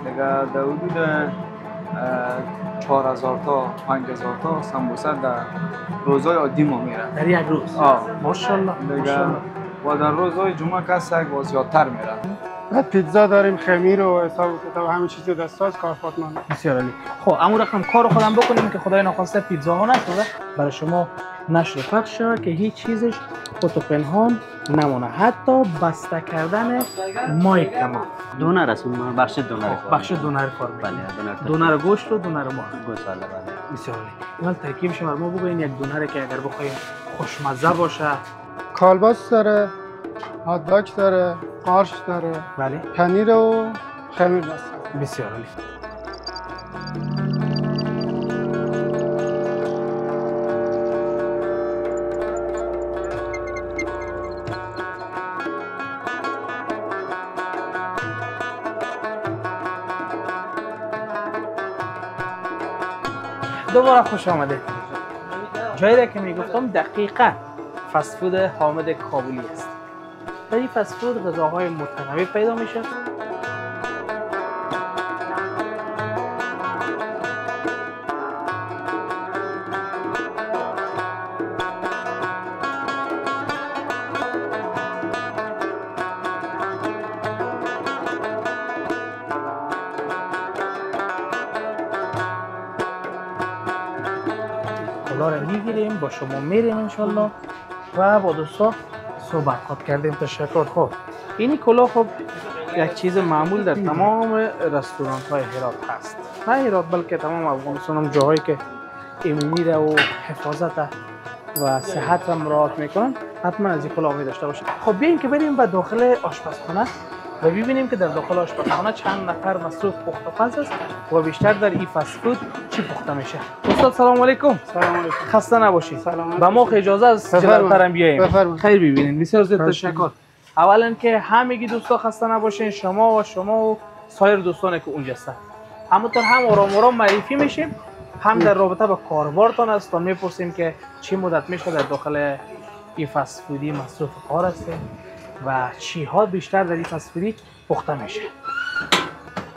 دیگه در حدود 4000 تا 5000 تا سمبوسه در روزهای عادی ما میره در یک روز. ماشاءالله. و در روزهای جمعه کس یک باز زیادتر میره. بعد پیتزا داریم، خمیر و حساب و کتاب همه چیزی دستساز کارفاتمان. بسیار عالی. خب امو رقم کار خودم بکنیم که خدای ناخواسته پیتزا ها نشده برای شما نشر پخش شود که هیچ چیزش خود و پنهان نمونه، حتی بسته کردن مایک ما. دونر است، بخش دونر. بخش دونر کار می‌کنه. بله، دونر گوشت و دونر مرغ. گوساله بله. بسیار عالی. اینال ترکیبش بر ما بگوین، یک دونر که اگر بخوایم خوشمزه باشه. کالباس داره، هات داگ داره، قارچ داره، بله، پنیر و خمیر دست. بسیار عالی. دوباره خوش آمده. جایی را که میگفتم دقیقاً فست فود حامد کابلی است. در این فست فود غذاهای متنوع پیدا میشه. کلا را میگیریم، با شما میریم انشالله و با دوستا صحبت خود کردیم. تشکر. خب اینی کلا خب یک چیز معمول در تمام رستوران های هرات هست، نه هرات بلکه تمام افغانستان هم جاهایی که ایمنی را و حفاظت و صحت را مراعات میکنن حتما از این کلاه می داشته باشه. خب بیایم که بریم به داخل آشپزخانه و ببینیم که در داخل آشپزخانه چند نفر مصروف پخت و پز است و بیشتر در این فست فود چی پخته میشه. استاد سلام علیکم. سلام علیکم. خسته نباشید. سلام. به ما اجازه است جلوترم بیاییم. خیر ببینین. بسیار زیاد تشکر. اولا که همگی دوستا خسته نباشین، شما و شما و سایر دوستانی که اونجا هستن. همونطور هم آرام آرام معرفی میشیم، هم در رابطه با کاربارتان است تا میپرسیم که چی مدت میشه در داخل این فست فودی مصروف کار هستیم و چی ها بیشتر در این فست فودی پخته میشه.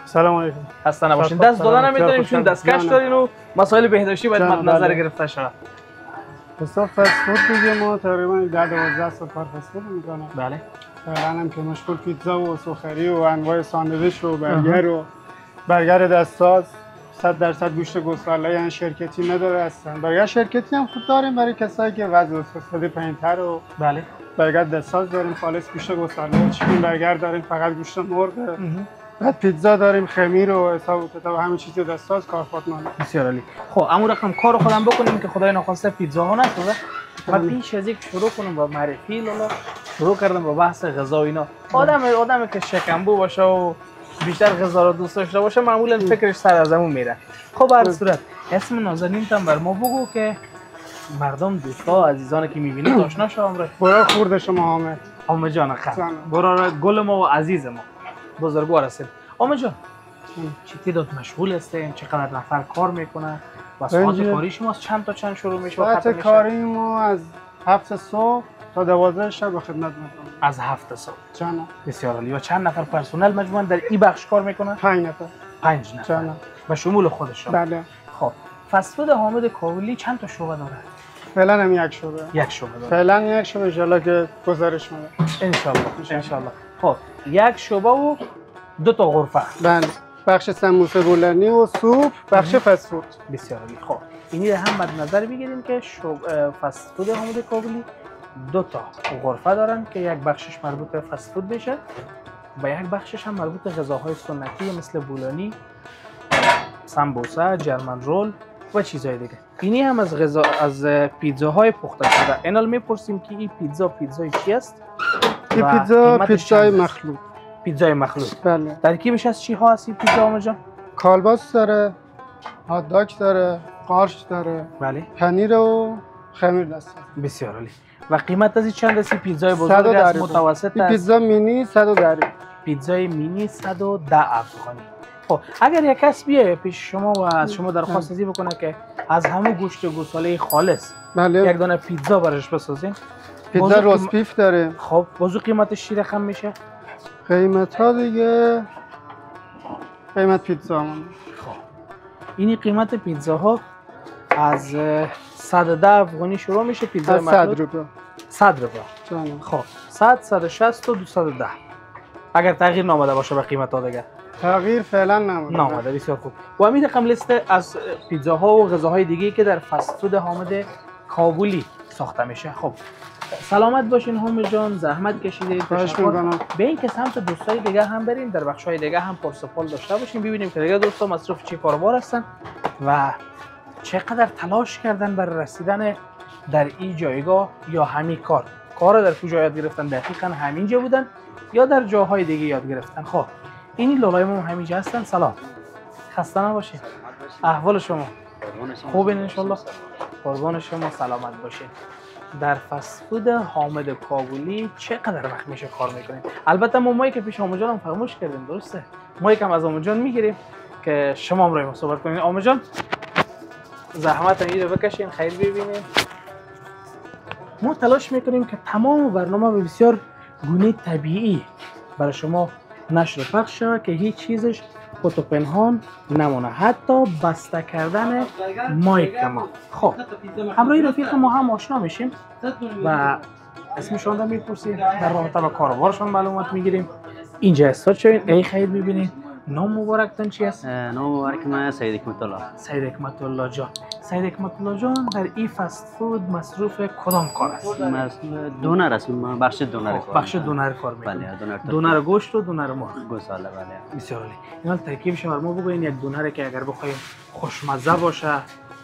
سلام علیکم. خسته نباشین. دست دادن نمیتونیم چون دستکش دارین و مسائل بهداشتی باید مد نظر گرفته شود. حساب فست فود دیگه ما تقریبا 10-12 سال کار فست فود میکنیم. بله. فعلا هم که مشغول پیتزا و سوخاری و انواع ساندویچ و برگر و برگر دستساز، 100% گوشت گوساله، یعنی شرکتی نداره اصلا. برگر شرکتی هم خوب داریم برای کسایی که وزن اقتصادی پایین‌تر و بله. برگر دستساز داریم، خالص گوشت گوساله و چیکن برگر داریم، فقط گوشت مرغ. بعد پیتزا داریم، خمیر و حساب و کتاب همه چیزی دستساز کارفاتمان. بسیار عالی. خب امو رقم کار خودم بکنیم که خدای ناخواسته پیتزا ها نشده. و پیش از یک شروع کنم با معرفی لالا شروع کردم با بحث غذا و اینا. آدمی که شکمبو باشه و بیشتر غذا رو دوست داشته باشه معمولا فکرش سر از همون میره. خب هر صورت اسم نازنین تام بر ما بگو که مردم دوستا عزیزانی که میبینید آشنا شوم. برا خورده شما حامد. حامد جان خان. برا گل ما و عزیز ما. بزرگوار هستید. حامد جان چه تعداد مشغول هستین؟ چقدر نفر کار میکنه؟ و ساعت کاری شما از چند تا چند شروع میشه و ختم میشه؟ ساعت کاری ما از 7 صبح تا 12 شب به خدمت میکنم. از 7 صبح. چند؟ بسیار عالی. و چند نفر پرسنل مجموعاً در این بخش کار میکنن؟ 5 نفر. 5 نفر. چند؟ و شمول خودشون. بله. خب فست فود حامد کابلی چند تا شعبه داره؟ فعلا هم یک شعبه. یک شعبه داره. فعلا یک شعبه، ان شاءالله که گزارش میده. ان شاءالله. ان شاءالله. خب یک شعبه و 2 تا غرفه. بله. بخش سمبوسه بولانی و سوپ، بخش فست فود. بسیار عالی. خب اینی هم مد نظر بگیریم که فست فود حامد کابلی 2 تا غرفه دارن که یک بخشش مربوط به فست فود میشه و یک بخشش هم مربوط به غذاهای سنتی مثل بولانی، سمبوسه، German roll و چیزهای دیگه. اینی هم از غذا از پیتزاهای پخته شده. اینال میپرسیم که این پیتزا پیتزای چی است؟ این پیتزا پیتزای مخلوط. پیتزای مخلوط. بله. ترکیبش از چی ها هست این پیتزا حامد جان؟ کالباس داره، هات داگ داره، قارچ داره، بله، پنیر و خمیر دست. بسیار عالی. و قیمت از چند است؟ پیتزای بزرگ است، متوسط است؟ پیتزا مینی 110. پیتزای مینی 110 افغانی. خب اگر یک کس بیایه پیش شما و از شما درخواست ازی بکنه که از همون گوشت گوساله خالص، بله، یک دانه پیتزا برش بسازین، پیتزا روز بیف داره. خب بازو قیمتش چی رقم میشه؟ قیمت ها دیگه قیمت پیتزا من. خب این قیمت پیتزاها از 110 افغانی شروع میشه. پیتزای مخلوط 100 روپیه. 100 روپیه. خب 100 160 و 210 اگر تغییر نامده باشه به قیمت ها دیگه. تغییر فعلا نامده. نامده. بسیار خوب. و همین رقم لیست از پیتزاها و غذاهای دیگه که در فست فود حامد کابلی ساخته میشه. خب سلامت باشین حامد جان، زحمت کشیدید. تشکر. به این که سمت دوستای دیگه هم بریم، در بخش‌های دیگه هم پرسپال داشته باشیم، ببینیم که دیگه دوستا مصروف چی کاربار هستن و چقدر تلاش کردن برای رسیدن در این جایگاه یا همین کار در کجا یاد گرفتن، دقیقاً همینجا بودن یا در جاهای دیگه یاد گرفتن. خب این لالای ما همینجا هستن. سلام، خسته نباشید. احوال شما خوبین انشالله؟ قربان شما، سلامت باشین. در فست فود حامد کابلی چقدر وقت میشه کار میکنیم؟ البته ما مایی که پیش حامد جان هم فراموش کردیم، درسته؟ ما یکم از حامد جان میگیریم که شما هم روی ما صحبت کنین. حامد جان زحمت این رو بکشین، خیر ببینیم. ما تلاش میکنیم که تمام برنامه به بسیار گونه طبیعی برای شما نشر و پخش شود که هیچ چیزش پت و پنهان نمونه، حتی بسته کردن مایک ما. خب همراه رفیق ما هم آشنا میشیم و اسمشان را میپرسیم، در رابطه با کاروبارشان معلومات میگیریم. اینجا استاد شوین، ای خیر میبینید. نام مبارکتان چی است؟ نام مبارک من سید حکمت الله. سید حکمت الله جان. سید حکمت الله جان در این فست فود مصروف کدام کار است؟ دونر است، بخش دونر کار. بخش دونر کار میکنه. بله، دونر. دونر گوشت و دونر مرغ. گوساله بله. بسیار عالی. اینا ترکیبش بر ما بگوین. یک دونر که اگر بخوایم خوشمزه باشه،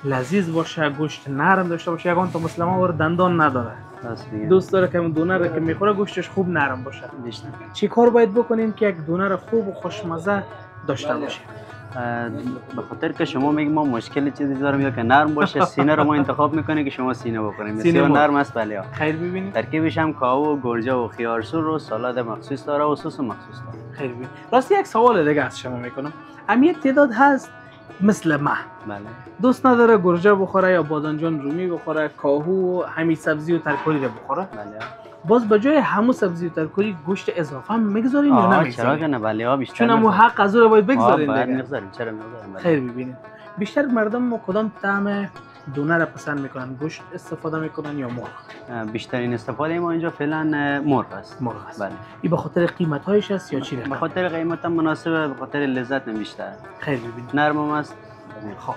لذیذ باشه، گوشت نرم داشته باشه، یگان تا مسلمان ور دندان نداره. دوست داره که دونر که میخوره گوشتش خوب نرم باشه. چی کار باید بکنیم که یک دونر خوب و خوشمزه داشته باشیم؟ به خاطر که شما میگی ما مشکل چیزی دارم یا که نرم باشه، سینه رو ما انتخاب میکنیم که شما سینه بخوریم. سینه نرم است. بله. خیر ببینید. ترکیبش هم کاهو و گرجه و خیارشور و سالاد مخصوص داره و سس مخصوص داره. خیر ببینید. راستی یک سوال دیگه از شما میکنم. هم تعداد هست مثل ما، بله، دوست نداره گرجه بخوره یا بادمجان رومی بخوره، کاهو و همین سبزی و ترکاری رو بخوره. بله. باز به جای همون سبزی و ترکاری گوشت اضافه هم میگذارین یا نمیگذارین؟ چرا که نه، بله، بیشتر. چون همون حق از او رو باید بگذارین دیگه. میگذاریم، چرا نمیگذاریم؟ خیر ببینید. بیشتر مردم ما کدام طعم دونه را پسند میکنن؟ گوشت استفاده میکنن یا مرغ؟ بیشترین استفاده ما اینجا فعلا مرغ است. مرغ است. بله. این به خاطر قیمت هایش است یا چی؟ به خاطر قیمت هم مناسبه، به خاطر لذت هم بیشتر. خیر ببینید. نرم هم است. خب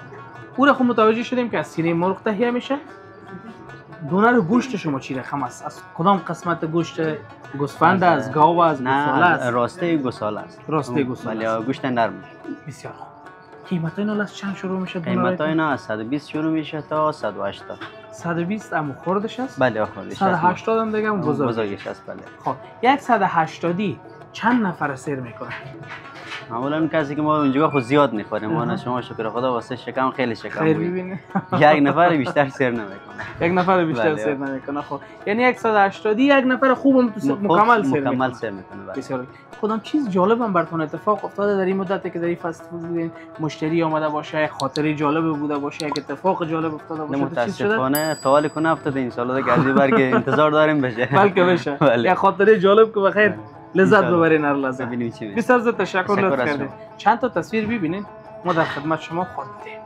او را خب متوجه شدیم که از سینه مرغ تهیه میشه. دونه رو گوشت شما چی رقم است؟ از کدام قسمت گوشت گوسفند است؟ گاو است؟ گوساله است؟ راسته گوساله است. راسته گوساله است. بله، گوشت نرم. بسیار خوب. قیمت اینا از چند شروع میشه؟ قیمت اینا از 120 شروع میشه تا 180. 120 هم خوردش است؟ بله خوردش است. 180 هم دیگه هم بزرگش است. بله. خب یک 180 چند نفر سیر میکنه؟ معمولا کسی که ما اونجا خود زیاد میخوریم، ما شما شکر خدا واسه شکم خیلی شکم خیر ببینید. یک نفر بیشتر سیر نمیکنه. یک نفر بیشتر سیر نمیکنه. خب یعنی 180 یک نفر خوبم تو مکمل سیر مکمل سیر میکنه. بسیار. کدام چیز جالبم براتون اتفاق افتاده در این مدتی که در این فست فود بودین؟ مشتری آمده باشه، یک خاطره جالب بوده باشه، یک اتفاق جالب افتاده باشه؟ متاسفانه تا حال کنه افتاده. ان شاء الله که از این بر که انتظار داریم بشه، بلکه بشه. یک خاطره جالب که بخیر لذت ببرین هر لحظه. بسیار زیاد تشکر لطف کردید. چند تا تصویر ببینین، ما در خدمت شما خواهیم بودیم.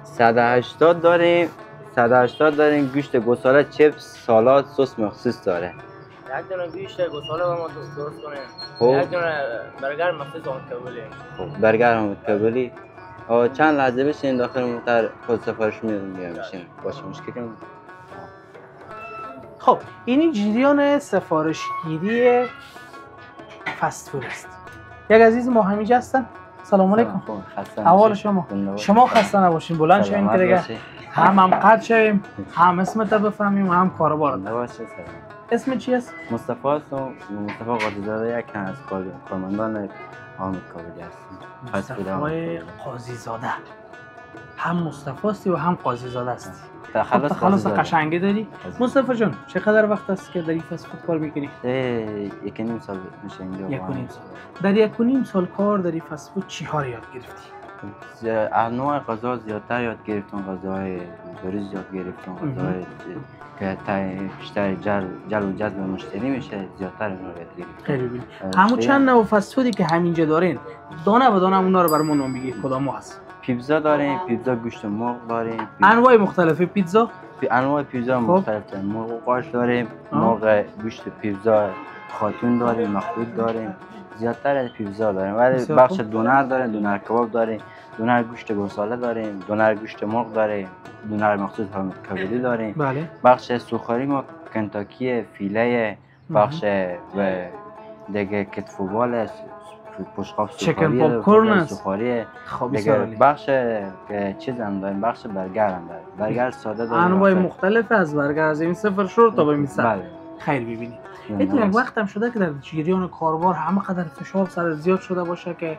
صد 180 داریم، 180 داریم گوشت گوساله، چیپس، سالاد، سس مخصوص داره. یک دونه گوشت گوساله ما درست کنیم. یک دونه برگر مخصوص آن کابلی. خب برگر هم کابلی. چند لحظه بشین داخل موتر خود سفارش میدم میام بشین. باشه مشکلی نیست. خب این جریان سفارشگیری فست فود است. یک عزیز ما همینجا هستن. سلام علیکم. احوال شما؟ شما خسته نباشین، بلند شوین که دیگه هم قد شویم، هم اسمت بفهمیم و هم کاروبار. اسم چی است؟ مصطفی هستم، مصطفی قاضی زاده، یک از کارمندان حامد کابلی هستم. مصطفی قاضی زاده. هم مصطفی هستی و هم قاضی زاده هستی. تخلص قشنگی داری. مصطفی جان چقدر وقت است که در این فست فود کار میکنی؟ 1.5 سال میشه اینجا. 1.5 سال. در 1.5 سال کار در این فست فود چی ها رو یاد گرفتی؟ انواع غذا زیادتر یاد گرفتم، غذاهای بریز یاد گرفتم، غذاهای که بیشتر جلب و جذب مشتری میشه زیادتر اینا رو یاد گرفتم. خیلی ببین همون چند نوع فست فودی که همینجا دارین دانه به دانه اونا رو برام نام بگی کدام هست؟ پیتزا داریم، پیتزا گوشت مرغ داریم، انواع مختلف پیتزا، انواع پیتزا مختلف داریم، مرغ قاش داریم، مرغ گوشت پیتزا خاتون داریم، مخلوط داریم، زیادتر از پیتزا داریم. ولی بخش دونر داریم، دونر کباب داریم، دونر گوشت گوساله داریم، دونر گوشت مرغ داریم، دونر مخصوص کبابی داریم. بله. بخش سوخاری ما کنتاکی، فیله، بخش و دیگه کتف و بال، پشقاب chicken popcorn، سوخاری. دیگه بخش چیز هم داریم، بخش برگر هم داریم، برگر ساده داریم، انواع مختلف از برگر از این صفر شروع تا به این صفر. بله. خیر ببینید. این یک وقت هم شده که در جریان کاربار همه قدر فشار سر زیاد شده باشه که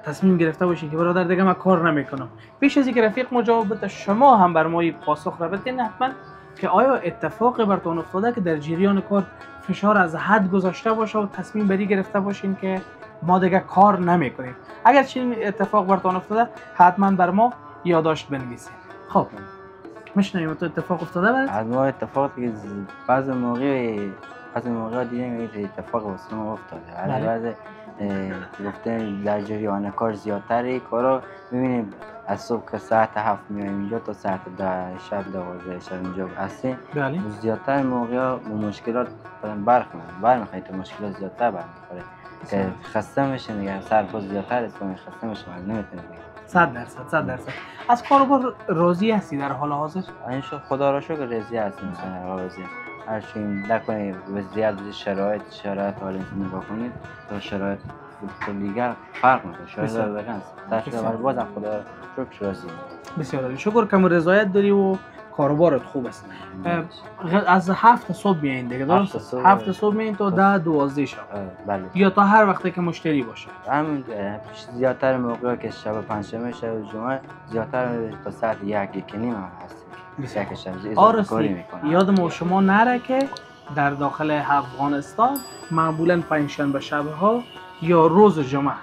تصمیم گرفته باشی که برادر دیگه من کار نمیکنم. پیش از اینکه رفیق ما جواب بده شما هم بر ما پاسخ را بدین حتما که آیا اتفاقی براتون افتاده که در جریان کار فشار از حد گذاشته باشه و تصمیم بری گرفته باشین که ما دیگه کار نمیکنیم؟ اگر چنین اتفاق براتون افتاده حتما بر ما یادداشت بنویسید. خب میشنویم تو اتفاق افتاده برات؟ از ما اتفاق که بعض موقع دیدیم که اتفاق واسه ما افتاده. بله. بعض گفته در جریان کار زیادتره کارا می‌بینیم از صبح که ساعت 7 میایم اینجا تا ساعت 10 شب 12 شب اینجا هستیم. بله. زیادتر موقع مشکلات برمیخوره، تو مشکلات زیادتر برمیخوره که خسته میشه دیگه، سر پا زیادتر است، خسته میشه، نمیتونه. 100% 100%. از کاروبار راضی هستی در حال حاضر؟ این شو خدا را شکر راضی هستیم. راضی هرچی نکنید وضعیت شرایط حال نگاه کنید تا شرایط دیگر فرق میکنه، شرایط واقعا بازم خدا شکر راضی. بسیار عالی، شکر که رضایت داری و کاروبارت خوب است. از 7 صبح میایین دیگه درست؟ 7 صبح میایین تا 10 12 شب. بله. یا تا هر وقتی که مشتری باشه. همین زیادتر موقع که شب پنجشنبه شب جمعه زیادتر تا ساعت 1 1:30 هستیم. یک شب آرسی یاد ما شما نره که در داخل افغانستان معمولا پنجشنبه شبها یا روز جمعه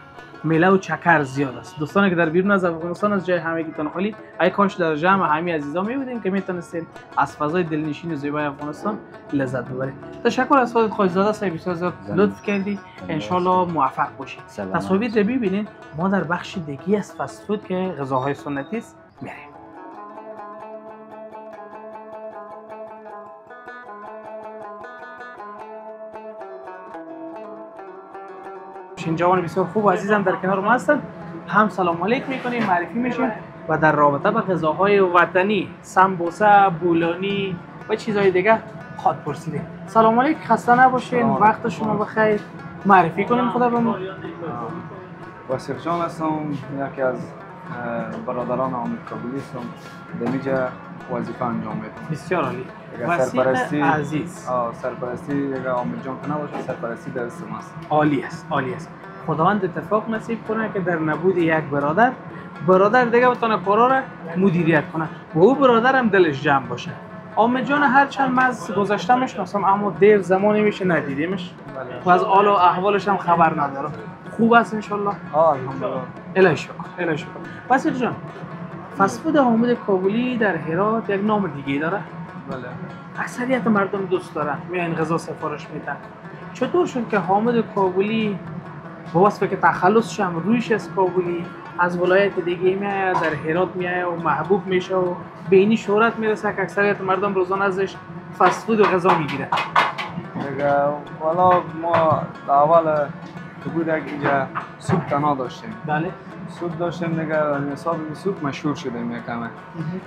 میله و چکر زیاد است. دوستانی که در بیرون از افغانستان از جای همگیتان خالی، ای کاش در جمع همه عزیزان می بودیم که میتونستین از فضای دلنشین و زیبای افغانستان لذت ببرید. تشکر از خودت خواجه زاده صاحب، بسیار زیاد لطف کردی. انشالله موفق باشید. تصاویر رو ببینین، ما در بخش دیگه از فست فود که غذاهای سنتی است میریم. این جوان بسیار خوب و عزیزم در کنار ما هستن، هم سلام علیک میکنیم، معرفی میشیم و در رابطه با غذاهای وطنی سمبوسه، بولانی و چیزهای دیگه خواد پرسیدیم. سلام علیک، خسته نباشین، وقت شما بخیر. معرفی کنیم خدا به ما. وصیف جان هستم، یکی از برادران حامد کابلی هستم، در اینجا وظیفه انجام میدم. بسیار عالی. سرپرستی عزیز. سرپرستی اگر حامد جان که نباشه سرپرستی در دست ماست. عالی است، عالی است. خداوند اتفاق نصیب کنه که در نبود یک برادر، برادر دیگه بتونه کارا را مدیریت کنه و او برادرم دلش جمع باشه. حامد جان هرچند من از گذشته میشناسم اما دیر زمانی میشه ندیدیمش و از حال و احوالش هم خبر ندارم. خوب است انشالله؟ الحمدلله. الهی شکر، الهی شکر. وصیف جان، فست فود حامد کابلی در هرات یک نام دیگه داره. بله. اکثریت مردم دوست دارن، میان غذا سفارش میدن. چطور شد که حامد کابلی با وصفه که تخلصش هم رویش از کابلی از ولایت دیگه میآید در هرات میآید و محبوب میشه و به اینی شهرت میرسه که اکثریت مردم روزانه ازش فست فود و غذا میگیره؟ دیگه والا ما اول که بود اینجا سوپ تنها داشتیم. بله. سوپ داشتیم دیگه، حساب سوپ مشهور شدیم یکمه.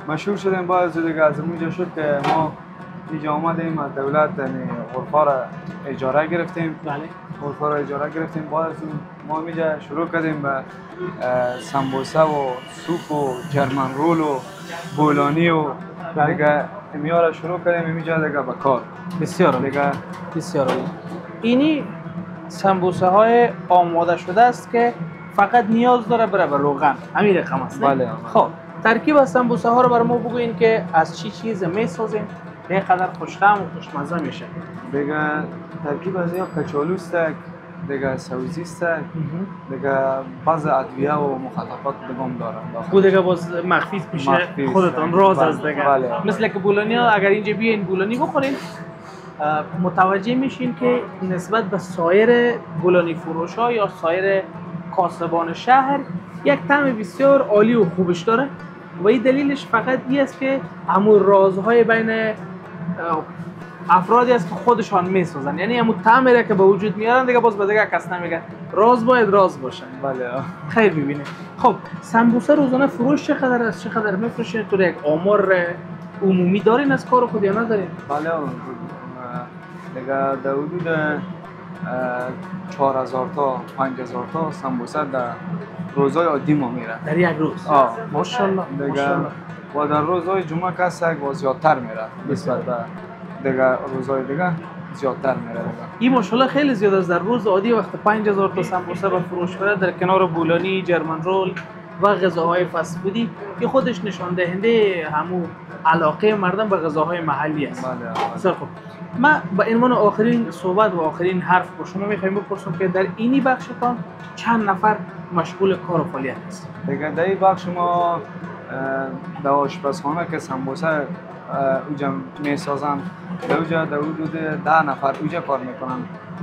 مشهور شدیم باز دیگه از اونجا شد که ما اینجا آمدیم از دولت یعنی غرفه را اجاره گرفتیم. بله. غرفه را اجاره گرفتیم، بعد از ما اینجا شروع کردیم به سمبوسه و سوپ و German roll و بولانی و دیگه امیا را شروع کردیم اینجا دیگه به کار. بسیار عالی. دیگه بسیار عالی. اینی سمبوسه های آماده شده است که فقط نیاز داره بره به روغن، همین رقم است. بله. خب ترکیب از سمبوسه ها رو برای ما بگوین که از چی چیز میسازین به قدر خوشطعم و خوشمزه میشه. دیگه ترکیب از یا کچالو است، دیگه سبزی است، دیگه بعض ادویه و مخلفات دیگه هم دارن. خود دیگه باز مخفی میشه خودتان راز از دیگه. بله. مثل که بولانی ها اگر اینجا بیاین بولانی بخورین متوجه میشین که نسبت به سایر بولانی فروش ها یا سایر کاسبان شهر یک طعم بسیار عالی و خوبش داره و این دلیلش فقط این است که همون رازهای بین افرادی است که خودشان میسازن، یعنی همون طعمی را که به وجود میارن دیگه باز به دیگه کس نمیگن. راز باید راز باشه. بله خیر ببینه. خب سمبوسه روزانه فروش چقدر است؟ چقدر میفروشین؟ تو یک آمار عمومی دارین از کار خود یا ندارین؟ بله دیگه در حدود 4000 تا 5000 تا سمبوسه در روزهای عادی ما میره در یک روز. ماشاءالله ماشاءالله. و در روزهای جمعه کس یک زیادتر میره نسبت به دیگه روزهای دیگه زیادتر میره. این ماشاءالله خیلی زیاد است. در روز عادی وقت 5000 تا سمبوسه به فروش بره در کنار بولانی، جرمن رول و غذاهای فست فودی که خودش نشان دهنده همو علاقه مردم به غذاهای محلی است. بله. خوب ما با عنوان آخرین صحبت و آخرین حرف با شما میخوایم بپرسم که در اینی بخشتان چند نفر مشغول کار و فعالیت است؟ دیگه در این بخش ما در آشپزخانه که سمبوسه اوجا میسازن در اوجا در حدود 10 نفر اوجا کار میکنن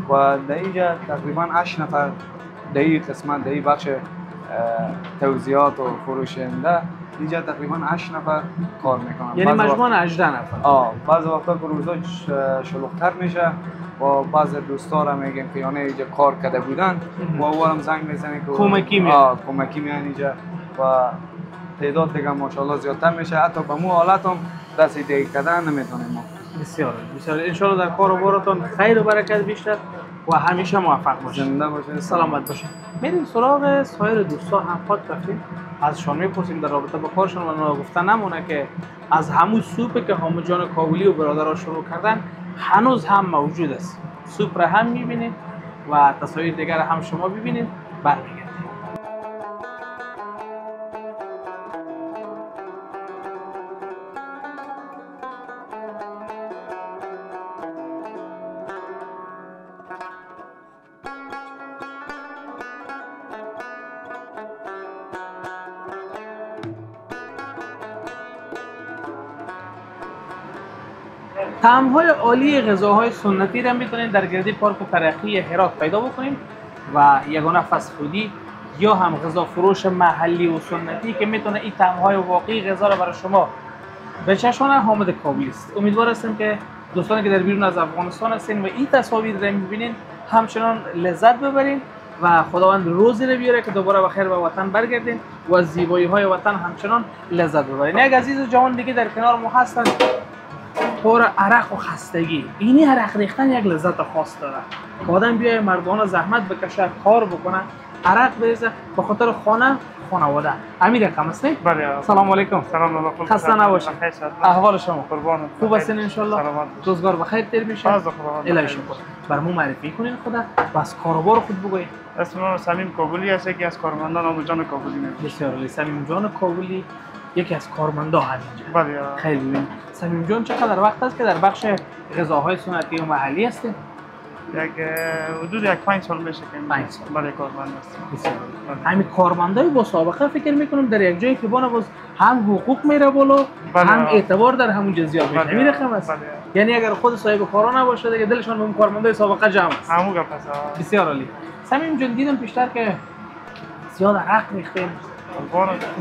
و در اینجا تقریبا 8 نفر در این قسمت در این بخش توزیعات و فروشنده اینجا تقریبا 8 نفر کار میکنن، یعنی مجموعاً 18 نفر. بعض وقتا که روزا شلوغ‌تر میشه و بعض دوستا را میگیم که یعنی اینجا کار کرده بودن و اولم زنگ میزنه که کمکی میان، کمکی میان اینجا و تعداد دیگه ماشاءالله زیادتر میشه. حتی به مو حالت هم دست دیگه کردن نمیتونیم ما. بسیار بسیار. انشالله در کار و بارتون خیر و برکت بیشتر و همیشه موفق باشید. زنده باشید، سلامت باشید. میریم سراغ سایر دوستا هم خود رفتیم ازشان میپرسیم در رابطه با کارشون و ناگفته نمونه که از همون سوپ که حامد جان کابلی و برادرها شروع کردن هنوز هم موجود است. سوپ را هم میبینید و تصاویر دیگر هم شما ببینید. برمیگردیم. طعم‌های عالی غذاهای سنتی را میتونید در گردی پارک ترقی هرات پیدا بکنیم و یگانه فست فودی یا هم غذا فروش محلی و سنتی که میتونه این طعم‌های واقعی غذا را برای شما بچشونه حامد کابلی است. امیدوار هستم که دوستانی که در بیرون از افغانستان هستین و این تصاویر را میبینین همچنان لذت ببرین و خداوند روزی رو بیاره که دوباره بخیر به وطن برگردین و از زیبایی‌های وطن همچنان لذت ببرین. یک عزیز جوان دیگه در کنار ما هستن، طور عرق و خستگی. اینی عرق ریختن یک لذت خاص داره که آدم بیای مردانه زحمت بکشه، کار بکنه، عرق بریزه به خاطر خانه خانواده. امیر رقم است؟ بله. سلام علیکم. سلام علیکم. خسته نباشید. احوال شما؟ قربان. خوب هستین ان شاء الله؟ روزگار بخیر تیر میشه. الهی شکر. بر ما معرفی کنین خدا و از کاروبار خود بگوین. اسم من صمیم کابلی است، یکی از کارمندان حامد جان کابلی. بسیار عالی. صمیم جان کابلی یکی از کارمندا همینجا. بله. خیلی ببین صمیم جان چقدر وقت است که در بخش غذاهای سنتی و محلی هستین؟ یک حدود یک 5 سال میشه که 5 سال. بله کارمند هستم. بسیار. همین کارمندای با سابقه فکر میکنم در یک جایی که بانه باز هم حقوق میره بالا، هم اعتبار در همونجا زیاد میشه. همین رقم است. یعنی اگر خود صاحب کارا نباشه دیگه دلشان به اون کارمندای سابقه جمع است. همون گپ است. بسیار عالی. صمیم جان دیدم پیشتر که زیاد عرق ریختیم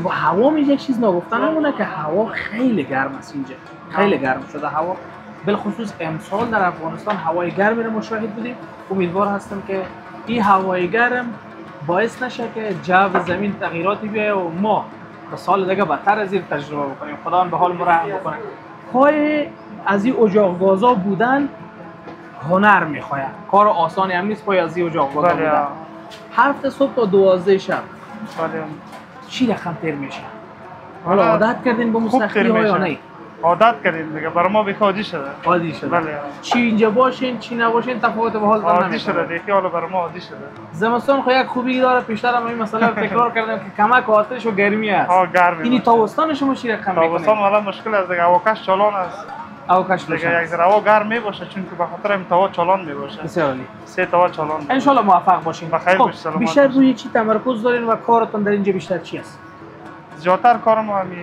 و هوا می یک چیز نگفتن نمونه که هوا خیلی گرم است اینجا، خیلی گرم شده هوا، بالخصوص امسال در افغانستان هوای گرمی رو مشاهد بودیم. امیدوار هستم که این هوای گرم باعث نشه که جو زمین تغییراتی بیایه و ما به سال دیگه بدتر از این تجربه بکنیم. خدا به حال ما رحم بکنه. پای از این اجاق گازا بودن هنر میخواد، کار آسانی هم نیست پای از این اجاق گازا بودن. 7 صبح تا 12 شب. بله. چی رقم تیر میشه؟ حالا عادت کردین به مسختی ها یا نه؟ عادت کردیم دیگه، برای ما بیخی عادی شده. عادی شده. بله. چی اینجا باشین چی نباشین تفاوت به حالتان نمیکنه. عادی شده دیگه، حالا برای ما عادی شده. زمستان خو یک خوبی داره، پیشتر هم این مسئله رو تکرار کردم که کمک آتش و گرمی است. ها گرمی. اینی تابستان شما چی رقم میکنید؟ تابستان والا مشکل است دیگه، هواکش چالان است. هواکش دیگه یک ذره هوا گرم میباشه، چون که به خاطر این توا چالان میباشه. بسیار عالی. سه توا چالان. ان شاء الله موفق باشین. بخیر. بیشتر روی چی تمرکز دارین و کارتون در اینجا بیشتر چی است؟ زیادتر کار ما همی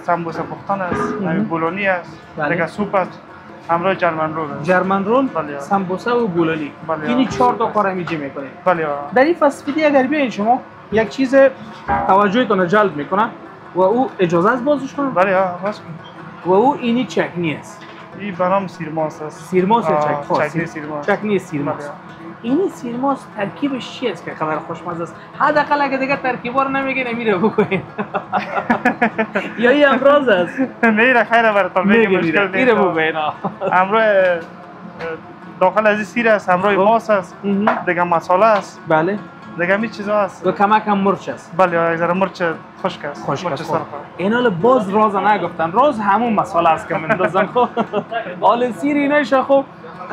سمبوسه پختن است، همی بولانی است، دیگه سوپ است، همراه German roll است. German roll، سمبوسه و بولانی. اینی 4 تا کار همیجه میکنید. بله. در این fast food ی اگر بیاین شما یک چیز توجهتون رو جلب میکنه و او اجازه است بازش کنم؟ بله باز کن. و او اینی چکنی است. این به نام سیرماس است. سیرماس یا چکنی سیرماس. چکنی سیرماس. اینی سیرماس ترکیبش چی است که خبر خوشمزه است؟ حداقل اگه دیگه ترکیبا رو نمیگه نمیره بکنین. یا این امراض است؟ میره خیر براتون میگه مشکل نیست. میره ببین. همراه داخل از این سیر است، همراه ماس است، دیگه مساله است. بله. دیگه می چیزا است. و کمک هم مرچ است. بله یک ذره مرچ خشک است. خشک است. اینا باز راز نگفتن، راز همون مساله است که مندازن. خب حال سیر اینایش خب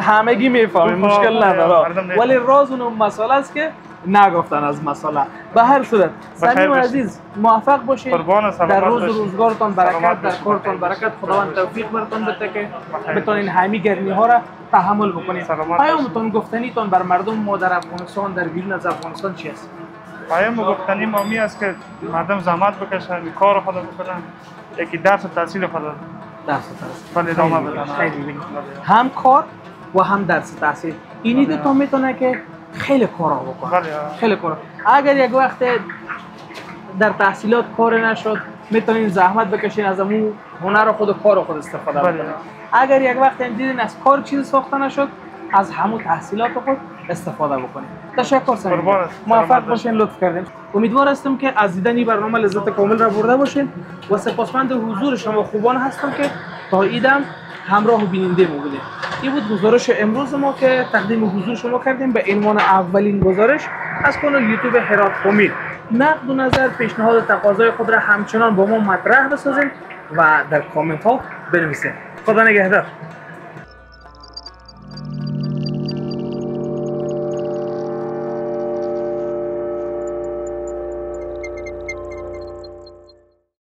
همگی میفهمیم مشکل نداره، ولی راز اون مساله است که نگفتن از مساله. به هر صورت صمیم عزیز موفق باشید، در روز روزگارتان برکت، در کارتان برکت، خداوند توفیق براتون بده که بتونین همه گرمی ها را تحمل بکنید. پیامتون گفتنیتون بر مردم ما در افغانستان، در بیرون از افغانستان چی است؟ پیام گفتنی ما می است که مردم زحمت بکشن، کار خود بکنن، یکی درس و تحصیل خود درس و تحصیل ادامه بدن. هم کار و هم درس تحصیل، اینی دو تا میتونه که خیلی کارا بکنه. خیلی کارا. اگر یک وقت در تحصیلات کار نشد میتونین زحمت بکشین از امو هنر خود و کار خود استفاده بکنین. اگر یک وقت هم دیدین از کار چیز ساخته نشد از همون تحصیلات خود استفاده بکنین. تشکر صمیم، موفق باشین، لطف کردین. امیدوار هستم که از دیدن این برنامه لذت کامل را برده باشین و سپاسمند حضور شما خوبان هستم که تا ایدم همراه و بیننده ما بودیم. این بود گزارش امروز ما که تقدیم حضور شما کردیم به عنوان اولین گزارش از کانال یوتیوب هرات پامیر. نقد و نظر، پیشنهاد و تقاضای خود را همچنان با ما مطرح بسازیم و در کامنت ها بنویسیم. خدا نگهدار.